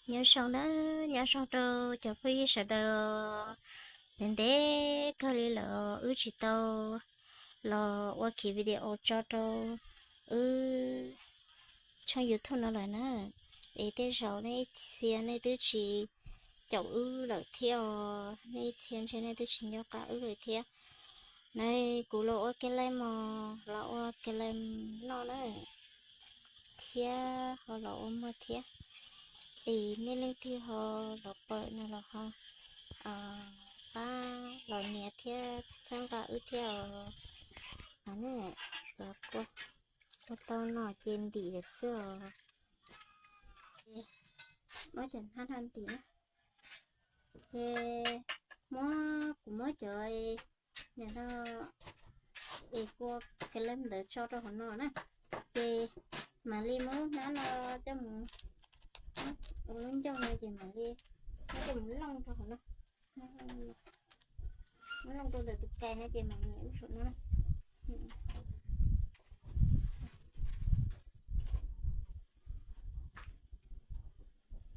Nyob zoo nawb, nyob zoo rau cov phooj ywg sawv daws. Ntev ntev kawg li lawm wb tsis tau los ua kiv video tso rau wb tshooj YouTube no lawm na. Es tej zaum nej ib txhia nej twb tsis caum wb lawm thiab os, nej ib txhia ntshe nej twb tsis nco qab wb lawm thiab. Nov kuv los ua ke lem mos, los ua ke lem noj na, thiab ho los ua muag thiab. Es nej leej twg ho los pom no los ho pab los nias thiab txhawb nqa wb thiab os. Os, ua tau no ces ntim lawm xwb os. Muab cov hnab no ntim na. Ces muab, kuv muab cov, nim no es kua ke lem ntawd tso rau hauv no na. Ces mam li muab lub hnab no coj mus, ua lub ncauj no ces mam li muab coj mus looj rau hauv no. Muab looj rau ntawm tus kais no ces mam nias lub saum no.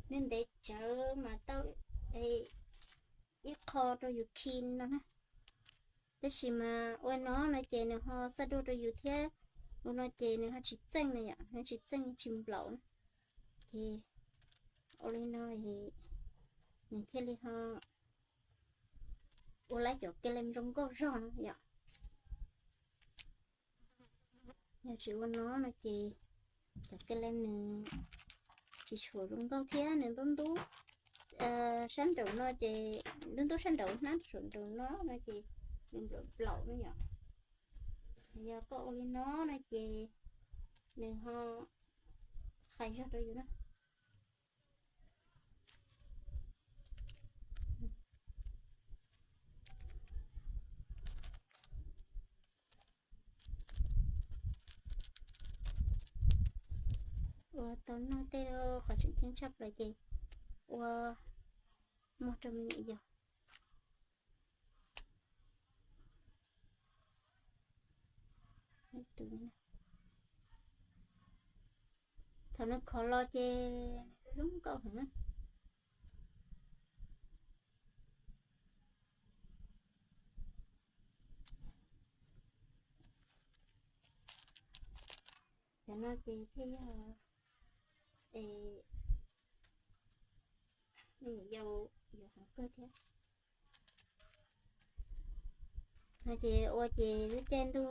Ntev ntev tsawv mas tau ib qho rau yus khi no na. Tab sis mas ua no no ces nws ho xaj dua rau yus thiab, ua no ces nws ho tsis txeej na yom, nws tsis txeej tsis nplaum na. Ces ua li no nws thiaj li ho ua lawm cov ke lem zoo nkauj zog no yom. Yog tsis ua no no ces cov ke lem nws tsis tshua zoo nkauj thiab nws ntub ntub sab nraum no ces, ntub ntub sab nraum hnab saum nraum no no ces nws nplaum nplaum no yom. Yog koj ua li no no ces nws ho qhais zog rau yus na. Ua tau noj tej qhov tseem ceeb tshaj plaws ces ua muag rau me nyuam yaus. Thaum nws khov los ces zoo nkauj heev na. Cov no ces thiaj yog es me nyuam yaus yuav heev kawg thiab. No ces ua ces lub caij ntuj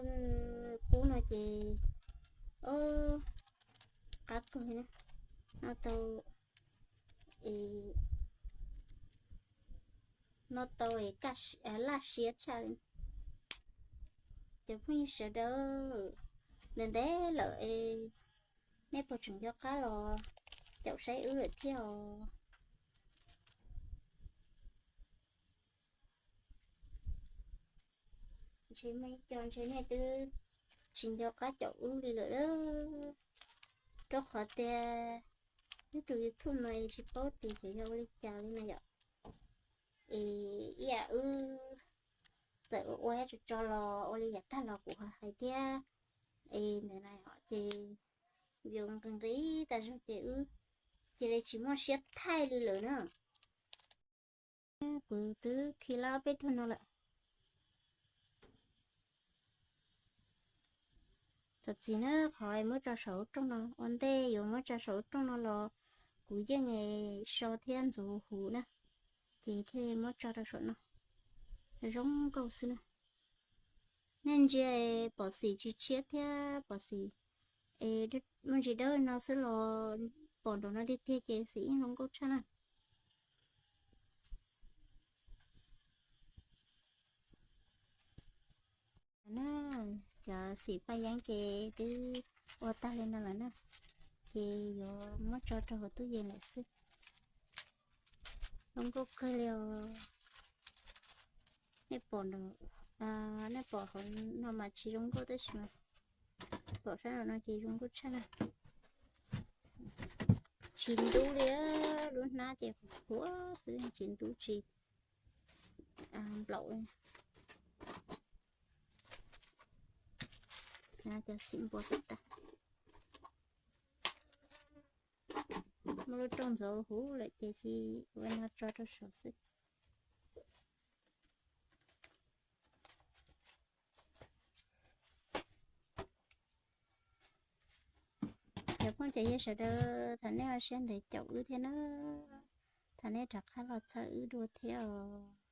kub no ces, o, qab kawg li na. Noj tau, noj tau laj siab tshaj li. Cov phooj ywg sawv daws, ntev ntev lawm es nej puas tseem nco qab los caum saib wb lawm thiab os? Ntshe muaj ib co ntshe nej twb tsis nco qab caum wb li lawm, rau qhov tias ib tus YouTube no es tsis paub tias xyov yog ua li cas li no yom. Es ib yam wb txawm ua ua tso tso los ua li yam tag los kuv ho hais thiab. Es ntawm no ces view nqis nqis tas zog ces wb cia li tsis muaj siab thaij li lawm na. Kuv twb khi lab peb tug no lawm. Thov txim na, qhov muab tso saum lub rooj no, ua ntej yuav muab tso saum lub rooj no los kuv yeej so thiab ntxuav huv na, ces thiaj li muab tso rau saum no. Zoo nkauj xwb na. Nej ntsia pom xim tsis tshiab thiab pom xim es muaj ntsis dawb no xwb los pom nraum no tiag tiag ces xim yeej zoo nkauj tshaj na. Na, cov xim paj yeeb ces twb ua tag li no lawm na, ces yuav muab tso rau hauv tub yees lawm xwb. Zoo nkauj kawg li os. Nej pom, nej pom hauv no mas tsis zoo nkauj tab sis mas pom sab nraum no ces zoo nkauj tshaj na. Tsis ntub li, lub hnab ces qhuav xwb tsis ntub tsis nplaum li. Cov xim npua tas tas. Lub rooj ntxuav huv lawm ces cia ua no tso rau saum xwb. Cov phooj cov ywg sawv daws, thov nej ho siab ntev caum wb thiab na, thov nej rov qab los txhawb wb dua thiab os.